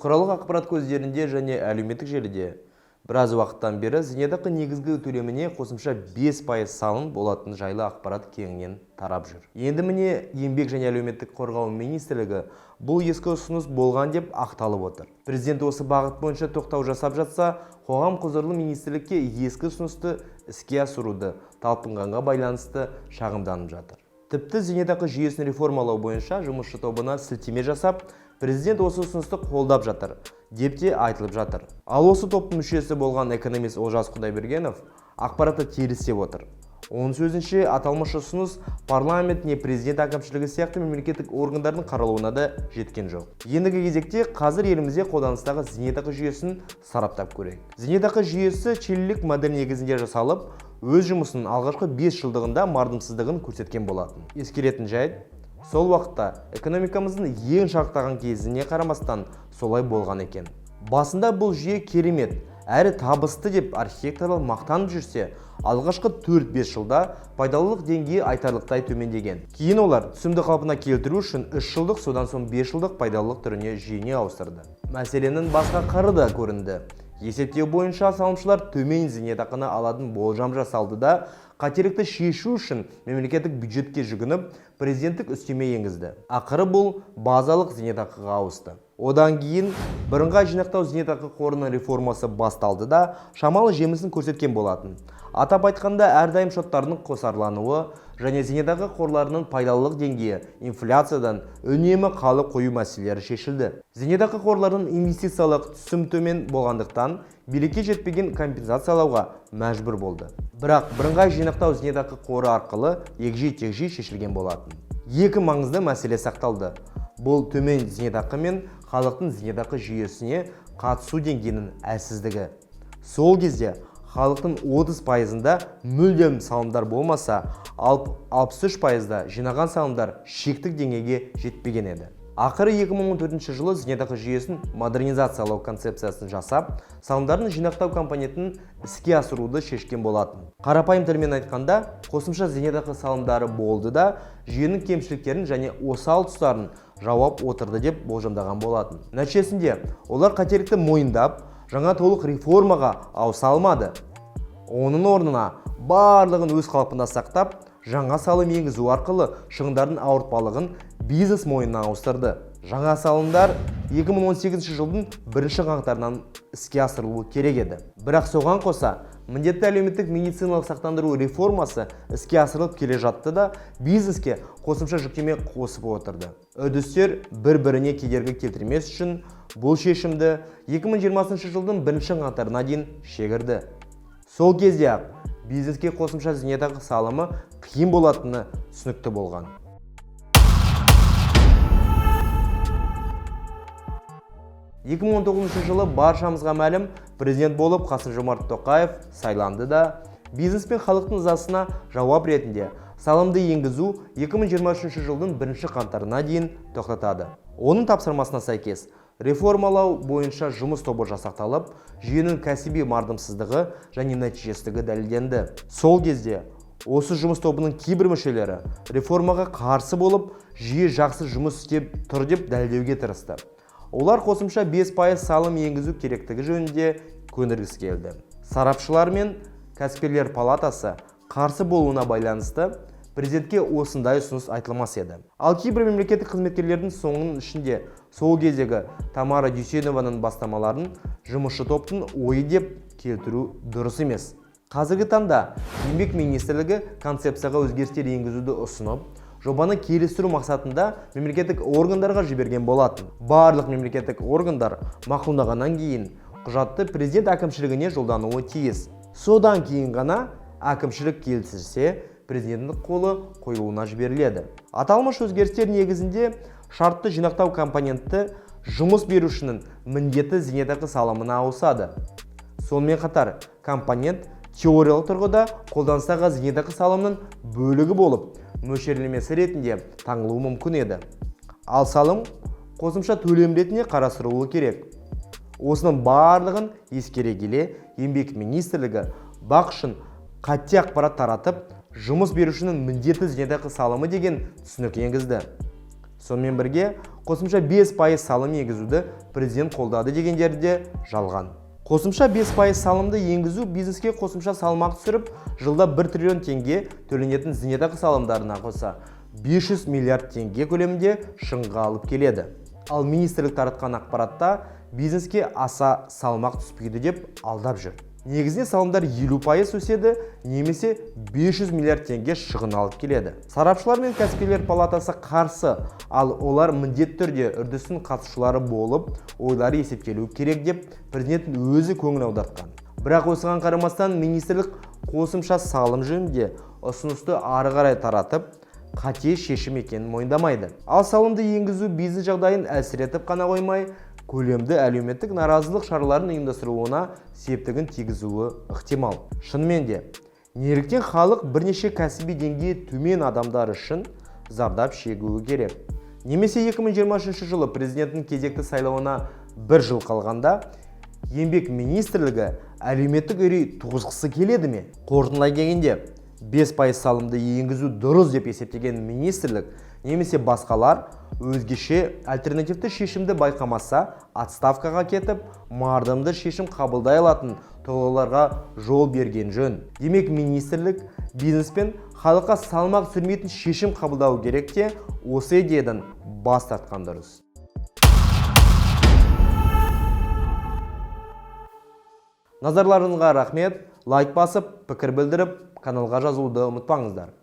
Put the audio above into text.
Бұқаралық ақпарат көздерінде және әлеуметтік желіде біраз уақыттан бері зейнетақы негізгі төлеміне қосымша 5% салым болатыны жайлы ақпарат кеңінен тарап жүр. Енді міне, Еңбек және әлеуметтік қорғау министрлігі бұл ескі ұсыныс болған деп ақталып отыр. Президент осы бағыт бойынша тоқтау жасап жатса, қоғам құзырлы министрлікке ескі ұсынысты іске асыруды талпынғанға байланысты шағымданып жатыр. Тіпті зейнетақы жүйесін реформалау бойынша жұмысшы тобына сілтеме жасап, президент осы ұсынысты қолдап жатыр деп те айтылып жатыр. Ал осы топтың мүшесі болған экономист Олжас Құдайбергенов ақпаратты теріс деп отыр. Оның сөзінше, аталмыш ұсыныс парламент не президент әкімшілігі сияқты мемлекеттік органдардың қаралуына да жеткен жоқ. Ендігі кезекте қазір елімізде қолданыстағы зейнетақы жүйесін сараптап көрейік. Зейнетақы жүйесі чилилік модель негізінде жасалып, өз жұмысының алғашқы 5 жылдығында мардымсыздығын көрсеткен болатын. Ескеретін жайт, сол уақытта экономикамыздың ең шарықтаған кезіне қарамастан солай болған екен. Басында бұл жүйе керемет әрі табысты деп архитекторлар мақтанып жүрсе, алғашқы 4-5 жылда пайдалылық деңгейі айтарлықтай төмендеген. Кейін олар түсімді қалпына келтіру үшін 3 жылдық, содан соң 5 жылдық пайдалылық түріне жүйені ауыстырды. Мәселенің басқа қыры да көрінді. Есептеу бойынша салымшылар төмен зейнетақыны алатын болжам жасалды да, қателікті шешу үшін мемлекеттік бюджетке жүгініп, президенттік үстеме енгізді. Ақыры бұл базалық зейнетақыға ауысты. Одан кейін бірыңғай жинақтау зейнетақы қорының реформасы басталды да, шамалы жемісін көрсеткен болатын. Атап айтқанда, әрдайым шоттарының қосарлануы және зейнетақы қорларының пайдалылық деңгейі инфляциядан үнемі қалып қою мәселелері шешілді. Зейнетақы қорларының инвестициялық түсім төмен болғандықтан, билікке жетпеген компенсациялауға мәжбүр болды. Бірақ бірыңғай жинақтау зейнетақы қоры арқылы егжей-тегжей шешілген болатын. Екі маңызды мәселе сақталды. Бұл төмен зейнетақы мен халықтың зейнетақы жүйесіне қатысу деңгейінің әлсіздігі. Сол кезде халықтың 30%-ында мүлдем салымдар болмаса, ал 63%-да жинаған салымдар шектік деңгейге жетпеген еді. Ақыры 2014 жылы зейнетақы жүйесін модернизациялау концепциясын жасап, салымдардың жинақтау компонентін іске асыруды шешкен болатын. Қарапайым тілмен айтқанда, қосымша зейнетақы салымдары болды да, жүйенің кемшіліктерін және осал тұстарын жауап отырды деп болжамдаған болатын. Нәтижесінде олар қателікті мойындап, жаңа толық реформаға ауыса алмады. Оның орнына барлығын өз қалпында сақтап, жаңа салым енгізу арқылы шығындардың ауыртпалығын бизнес мойнына ауыстырды. Жаңа салымдар 2018 жылдың бірінші қаңтарынан іске асырылуы керек еді. Бірақ соған қоса міндетті әлеуметтік медициналық сақтандыру реформасы іске асырылып келе жатты да, бизнеске қосымша жүктеме қосып отырды. Үрдістер бір-біріне кедергі келтірмес үшін бұл шешімді 2020 жылдың бірінші қаңтарына дейін шегерді. Сол кезде-ақ бизнеске қосымша зейнетақы салымы қиын болатыны түсінікті болған. 2019 жылы баршамызға мәлім президент болып Қасым-Жомарт Тоқаев сайланды да, бизнес пен халықтың ызасына жауап ретінде салымды енгізу 2023 жылдың бірінші қаңтарына дейін тоқтатады. Оның тапсырмасына сәйкес, реформалау бойынша жұмыс тобы жасақталып, жүйенің кәсіби мардымсыздығы және нәтижесіздігі дәлелденді. Сол кезде осы жұмыс тобының кейбір мүшелері реформаға қарсы болып, жүйе жақсы жұмыс істеп тұр деп дәлелдеуге тырысты. Олар қосымша 5% салым енгізу керектігі жөнінде көндіргісі келді. Сарапшылар мен кәсіпкерлер палатасы қарсы болуына байланысты президентке осындай ұсыныс айтылмас еді. Ал кейбір мемлекеттік қызметкерлердің, соның ішінде сол кездегі Тамара Дүйсенованың бастамаларын жұмысшы топтың ойы деп келтіру дұрыс емес. Қазіргі таңда Еңбек министрлігі концепцияға өзгерістер енгізуді ұсынып, жобаны келістіру мақсатында мемлекеттік органдарға жіберген болатын. Барлық мемлекеттік органдар мақұлдағаннан кейін құжатты президент әкімшілігіне жолдануы тиіс. Содан кейін ғана әкімшілік келіссе, президенттің қолы қойылуына жіберіледі. Аталмыш өзгерістер негізінде шартты жинақтау компоненті жұмыс берушінің міндетті зейнетақы салымына ауысады. Сонымен қатар компонент теориялық тұрғыда қолданыстағы зейнетақы салымының бөлігі болып, мөлшерлемесі ретінде таңылуы мүмкін еді. Ал салым қосымша төлем ретінде қарастырылуы керек. Осының барлығын ескере келе, Еңбек министрлігі БАҚ үшін қате ақпарат таратып, жұмыс берушінің міндетті зейнетақы салымы деген түсінік енгізді. Сонымен бірге қосымша 5% салым енгізуді президент қолдады дегендері де жалған. Қосымша 5% салымды енгізу бизнеске қосымша салмақ түсіріп, жылда 1 триллион теңге төленетін зейнетақы салымдарына қоса 500 миллиард теңге көлемінде шығынға алып келеді. Ал министрлік таратқан ақпаратта бизнеске аса салмақ түспейді деп алдап жүр. Негізінен салымдар 50% өседі немесе 500 миллиард теңге шығын алып келеді. Сарапшылар мен кәсіпкерлер палатасы қарсы, ал олар міндетті түрде үрдістің қатысушылары болып, ойлары есептелуі керек деп президенттің өзі көңіл аудартқан. Бірақ осыған қарамастан министрлік қосымша салым жөнінде ұсынысты ары қарай таратып, қате шешім екенін мойындамайды. Ал салымды енгізу бизнес жағдайын әлсіретіп қана қоймай, көлемді әлеуметтік наразылық шараларын ұйымдастырылуына септігін тигізуі ықтимал. Шынымен де, неліктен халық бірнеше кәсіби деңгейі төмен адамдар үшін зардап шегуі керек? Немесе 2023 жылы президенттің кезекті сайлауына бір жыл қалғанда Еңбек министрлігі әлеуметтік үрей туғызғысы келеді ме? Қорытындылай келгенде, 5% салымды енгізу дұрыс деп есептеген министрлік немесе басқалар өзгеше альтернативті шешімді байқамаса, отставкаға кетіп, мардымды шешім қабылдай алатын тұлғаларға жол берген жөн. Демек, министрлік бизнес пен халыққа салмақ түсірмейтін шешім қабылдау керек те, осы идеядан бас тартқан дұрыс. Назарларыңызға рахмет. Лайк басып, пікір білдіріп, каналға жазылуды ұмытпаңыздар.